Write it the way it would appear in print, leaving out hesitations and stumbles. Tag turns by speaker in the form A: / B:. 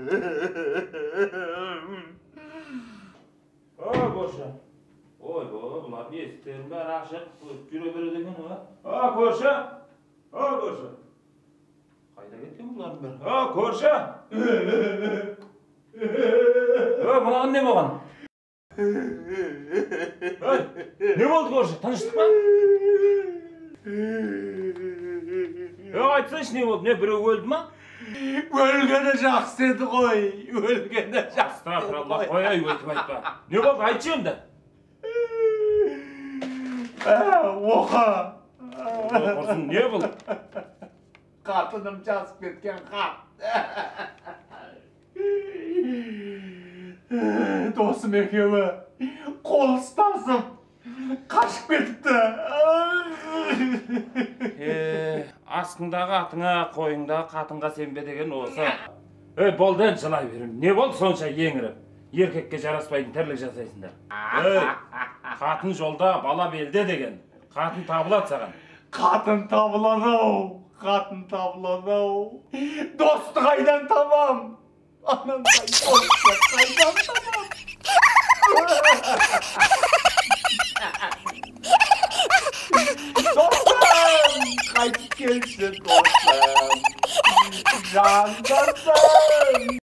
A: О, көрші. Ой, бұлардың есіктерінің бәрі ашық, жүре береді екен ғой. О, көрші. О, көрші. Қайда кеткен бұлардың бәрі? О, көрші. О, мынаған не болған? Ой, не болды, көрші? Тыныштық па? Айтсайшы, не болды? Не, біреу өлді ма?
B: Өлгені жақсы еді ғой, өлгені жақсы.
A: Астағфиралла, қой, өйтіп айтпа. Не болды, айтшы енді.
B: Оқы.
A: Құрсын, не бұл?
B: Қатыным жазып кеткен хат. Досым екеуі қол ұстасып қашып кетіпті.
A: Астыңдағы атыңа, қойыңдағы қатынға сенбе деген осы. Ей, болды енді, жылай берем. Не болды сонша еңіріп? Еркекке жараспайтын тірлік жасайсыңдар. Ей, қатын жолда, бала белде деген. Қатын табылады саған.
B: Қатын табылады-ау, қатын табылады-ау. Досты қайдан табам? Анандай досты қайдан табам? Достым, қайтып келші, достым. Жан достым.